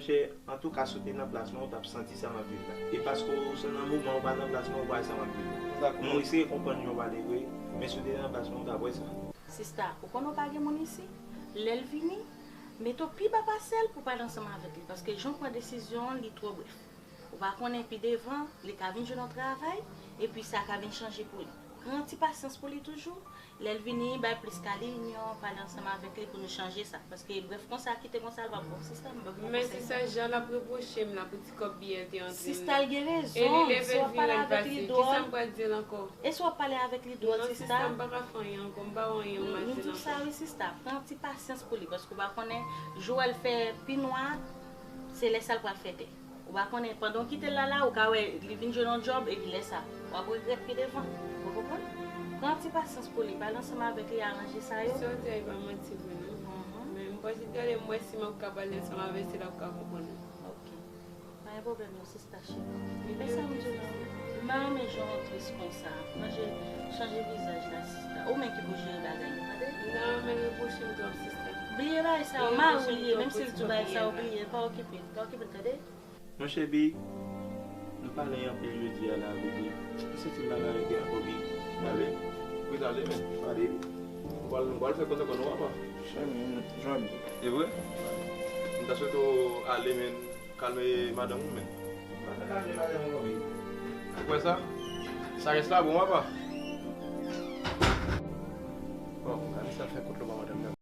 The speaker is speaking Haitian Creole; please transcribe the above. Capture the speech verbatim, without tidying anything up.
Monchè, antouka, si w te nan plas mwen, ou t ap santi sa m ap viv la. E paske w se nan moman ou pa nan plas mwen, ou pa wè sa m ap viv la. Dakò. Mwen eseye konprann jan w pale vre, men si w te nan plas mwen, ou t ap wè sa. Sista, ou konnen w pa gen moun isi? Lè l vini, mete w pi ba pase l pou w pale ansanm avèk li, paske jan w pran desizyon an, li twò brèf. Ou pa konnen pi devan, li ka vin jwenn yon travay, epi sa ka vin chanje pou li. Pran ti pasyans pou li toujou. Lè l vini, bay plis ka li, yon pale ansanm avèk li pou nou chanje sa. Paske brèf konsa, kite konsa, l p ap bon. Sista, m p ap bon. Men sista, jan l ap repwoche m la pou ti kòb biyè l te antre m nan. Sista, l gen rezon. E li leve l vire l pase. Kisa m pral di l ankò? E si w ap pale avèk li dwòl, sista? Non, sista, m pa ka fè anyen ankò. M pa wè anyen m mache nan fè. M di w sa wi, sista. Pran ti pasyans pou li, paske w pa konnen jou a l fè pi nwa, se lè sa l pral fè tè. Ou pa konnen, pandan w kite l la, la, ou ka wè li vin jwenn yon djòb, epi lè sa, w ap regrèt pi devan. Ou konprann? Pran ti pasyans pou li, pale ansanm avèk li, aranje sa yo. Sa w di a, e pa manti vre, non. Mhm. Men m panse gade, m wè si m ap ka pale ansanm avè l, se la w ka konprann. Ok. Pa gen pwoblèm, non, sista cheri. Men sa m di w la, m pa renmen jan w tris konsa. Chanje, chanje vizaj la, sista. Ou menm ki pou jere bagay yo, tande? M ta renmen l repwoche m twòp, sista. Bliye bagay sa yo, mari w li ye, menm si l di w bagay sa yo, bliye l, pa okipe l, pa okipe l, tande? Monchè Big, nou pale anpil jodi a la, Big. M santi m pa ka rete ankò, Big. Ale. Wi, ale, men. Ale. Nou pral, nou pral fè kòt ankò, non, papa? Chè, men, jwenn. E vre? M ta swete w ale, men, kalme madanm ou, men. Pa ta kalme madanm ou, Big. Ou kwè sa? Sa rès la bon, papa. Bon, gade sa l fè kòt lo ba madanm nan.